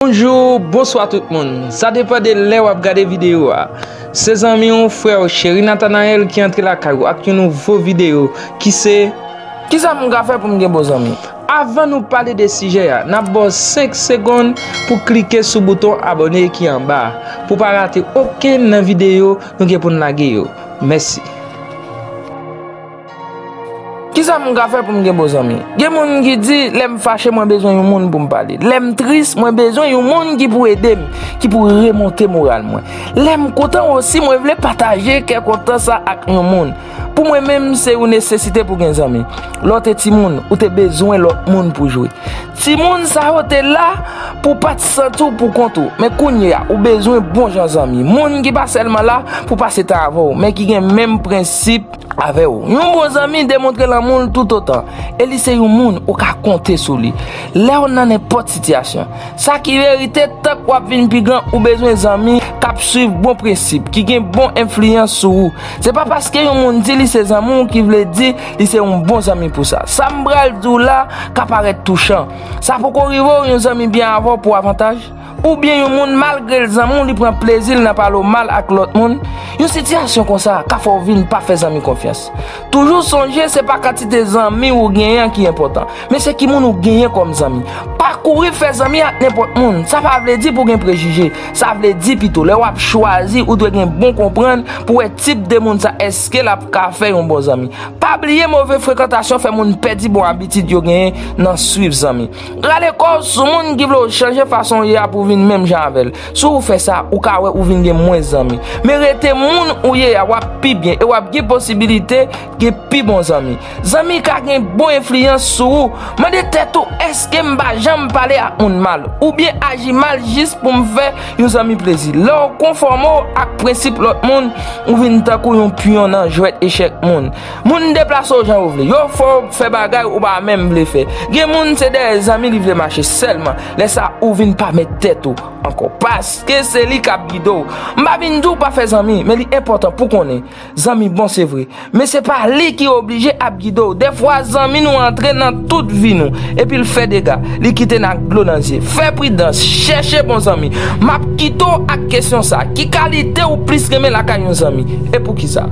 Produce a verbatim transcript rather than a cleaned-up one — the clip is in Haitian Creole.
Bonjou, bonswa tout moun. Sa depann de lè w ap gade videyo a. Se zanmi w, frè w, Cheri Nathanael ki antre lakay ou ak yon nouvo videyo ki se Kisa m ka fè pou m gen bon zanmi? Avan nou pale de sijè a, n ap ba w senk segonn pou klike sou bouton abòne ki anba a, pou w pa rate okenn nan videyo nou gen pou n lage yo. Mèsi. Kisa m ka fè pou m gen bon zanmi? Gen moun ki di, lè m fache, mwen bezwen yon moun pou m pale. Lè m tris, mwen bezwen yon moun ki pou ede m, ki pou remonte moral mwen. Lè m kontan osi, mwen vle pataje kè kontan sa ak yon moun. Pou mwen menm, se yon nesesite pou gen zanmi. Lè w te timoun, ou te bezwen lòt moun pou jwe. Timoun sa yo te la pou w pa t santi w pou kont ou. Men kounye a, ou bezwen bon jan zanmi. Moun ki pa sèlman la pou pase tan avè w, men ki gen menm prensip avè w. Yon bon zanmi demontre lanmou l toutotan, e li se yon moun ou ka konte sou li lè w nan nenpòt sitiyasyon. Sa ki verite, tank w ap vin pi gran, ou bezwen zanmi k ap swiv bon prensip, ki gen bon enfliyans sou ou. Se pa paske yon moun di li se zanmi w ki vle di li se yon bon zanmi pou sa. Sa m pral di w la ka parèt touchan. Sa poko rive w, yon zanmi byen avè w pou avantaj? Oubyen yon moun, malgre l zanmi w, li pran plezi l nan pale w mal ak lòt moun? Yon sitiyasyon konsa ka fè w vin pa fè zanmi konfyans. Toujou sonje, se pa kantite zanmi ou genyen an ki enpòtan, men se ki moun ou genyen kòm zanmi. Pa kouri fè zanmi ak nenpòt moun. Sa pa vle di pou gen prejije. Sa vle di pito, lè w ap chwazi, ou dwe gen bon konprann pou wè tip de moun sa, èske l ap ka fè yon bon zanmi. Pa bliye, move frekantasyon fè moun pèdi bon abitid yo genyen nan swiv zanmi. Rale kò w sou moun ki vle w chanje fason w ye a pou w vin menm jan avè l. Si w fè sa, ou ka wè ou vin gen mwens zanmi. Men rete moun ou ye a, w ap pi byen e w ap gen posibilite gen pi bon zanmi. Zanmi ka gen bon enfliyans sou ou. Mande tèt ou, èske m pa janm pale ak moun mal, oubyen aji mal jis pou m fè yon zanmi plezi? Lè w konfòme w ak prensip lòt moun, ou vin tankou yon pyon nan jwèt echèk moun. Moun deplase w jan yo vle. Yo fè w fè bagay ou pa menm vle fè. Gen moun se dèyè zanmi li vle mache sèlman. Lè sa ou vin pa mèt tèt ou ankò. Paske se li k ap gide w. M pa vin di w pa fè zanmi, men li enpòtan pou konnen zanmi bon se vre, men se pa li ki oblije ap gide w. Defwa zanmi nou antre nan tout vi nou, epi l fè dega, li kite n ak dlo nan zye. Fè pridans, chèche bon zanmi. M ap kite w ak kesyon sa, ki kalite ou plis renmen lakay yon zanmi? E poukisa?